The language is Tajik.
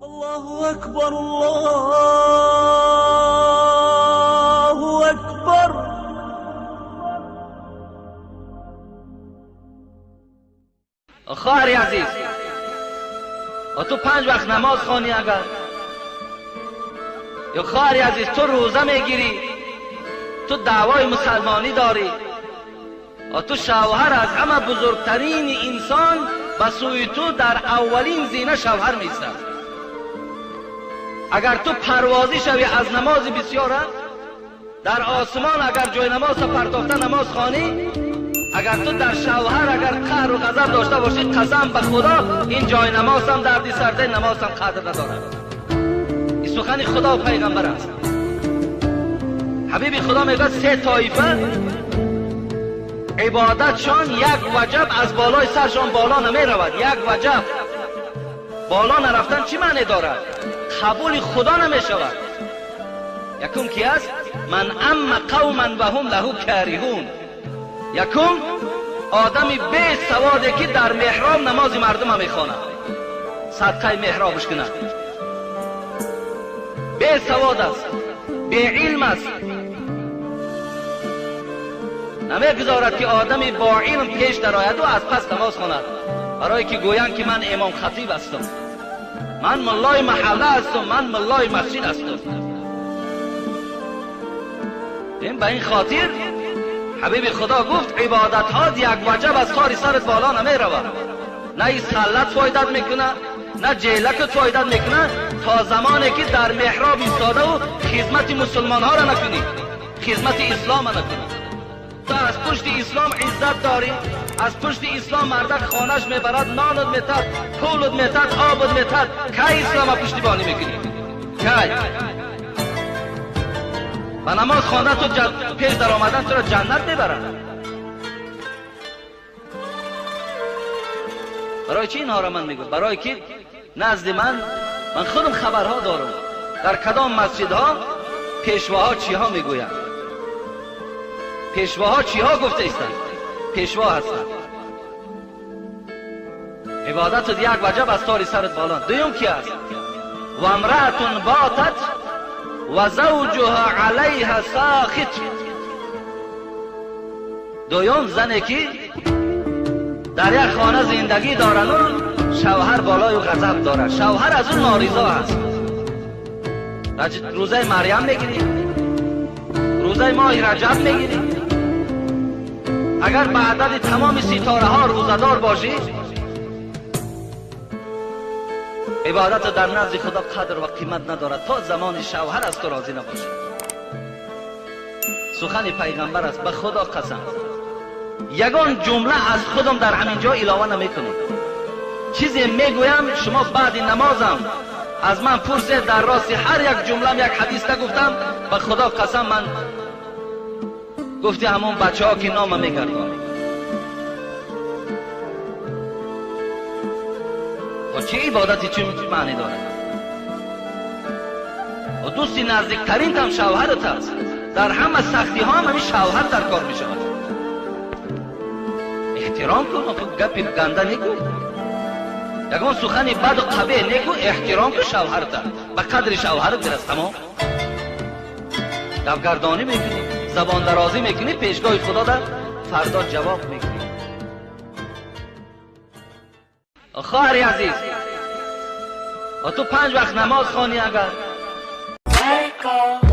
Аллоҳу акбар, Аллоҳу акбар. Хоҳари азиз, ту 5 вақт намоз хонӣ агар, ё хоҳари азиз ту рӯза мегирӣ, ту даъвои мусалмонӣ дорӣ, ту шавҳар аз ҳама бузургтарини инсон ба сӯи ту дар аввалин зина шавҳар меистад. Агар ту парвозӣ шавӣ аз намози бисёра, дар осмон агар ҷои намозро партофта намоз хонӣ, агар ту дар шавҳар агар қаҳру ғазаб дошта бошӣ, қасам ба худо ин ҷои намозам дарди сардаи намозам қадр надорад. Ин сухани худо ва пайғамбар аст. Ҳабиби худо мегӯяд се тоифа ибодатшон як ваҷаб аз болои саршон боло намеравад. Як ваҷаб боло нарафтан чӣ маъне дорад? Қабули худо намешавад. Якум ки аст? Ман амма қавман ва ҳум лаҳу кариҳун. Якум одами бесаводе ки дар меҳроб намози мардума мехонад, садқаи меҳробш кунад. Бесавод аст, беилм аст, намегузорад ки одами бо илм пеш дарояду аз пас намоз хонад, барое ки гӯянд ки ман имом хатиб ҳастам, ман муллои маҳалла ҳастам, ман муллои масҷид ҳастам. Ин ба ин хотир ҳабиби худо гуфт ибодатҳо як ваҷаб аз тори сарат боло намеравад. На ин саллат фоидат мекунад, на ҷелакат фоидат мекунад, то замоне ки дар меҳроб истодаву хизмати мусулмонҳоро накунӣ, хизмати ислома накунӣ. Ту аз пушти ислом иззат дорӣ, аз пушти ислом мардак хонаш мебарад, нонат метад, пулат метад, обат метад. Кай ислома пуштибонӣ мекунӣ? Кай? Ба намоз хонда ту пеш дар омадан туро ҷаннат мебарад. Барои чӣ инҳоро ман мегӯям? Барое ки назди ман худам хабарҳо дорам, дар кадом масҷидҳо пешвоҳо чиҳо мегӯянд, пешвоҳо чиҳо гуфта истанд, пешво ҳастанд. Ибодатут як ваҷаб аз тори сарат боло. Дуюм ки аст? Ва имраатун ботат ва завҷуҳа алайҳа сохит. Дуюм зане ки дар як хона зиндагӣ дорану шавҳар болою ғазаб дорад, шавҳар аз ӯ норизо аст. Рӯзаи Марьям мегирӣ, рӯзаи моҳи Раҷаб мегирӣ, агар ба адади тамоми ситораҳо рӯзадор бошӣ, ибодат дар назди худо қадр ва қимат надорад то замони шавҳар аз ту розӣ набошад. Сухани пайғамбар аст, ба худо қасам. Ягон ҷумла аз худам дар ҳамин ҷо илова намекунам. Чизе мегӯям шумо баъди намозам аз ман пурсед, дар рости ҳар як ҷумлам як ҳадис нагуфтам, ба худо қасам ман гуфти ҳамон бачаҳо ки нома мегардонем. Чӣ ибодати чӣ маъне дорад? Дӯсти наздиктаринтам шавҳарат аст. Дар ҳама сахтиҳо ҳам ҳамин шавҳар дар кор мешавад. Эҳтиром кун, гапи ганда негӯ, ягон сухани баду қабеҳ негӯ, эҳтиром кун шавҳарата, ба қадри шавҳарат бирас. Тамом. Гапгардонӣ мекунӣ, забондарозӣ мекунӣ, пешгоҳи худо дар фардо ҷавоб мекунӣ. Хоҳари азиз, ту 5 вақт намоз хонӣ агар, Let it go.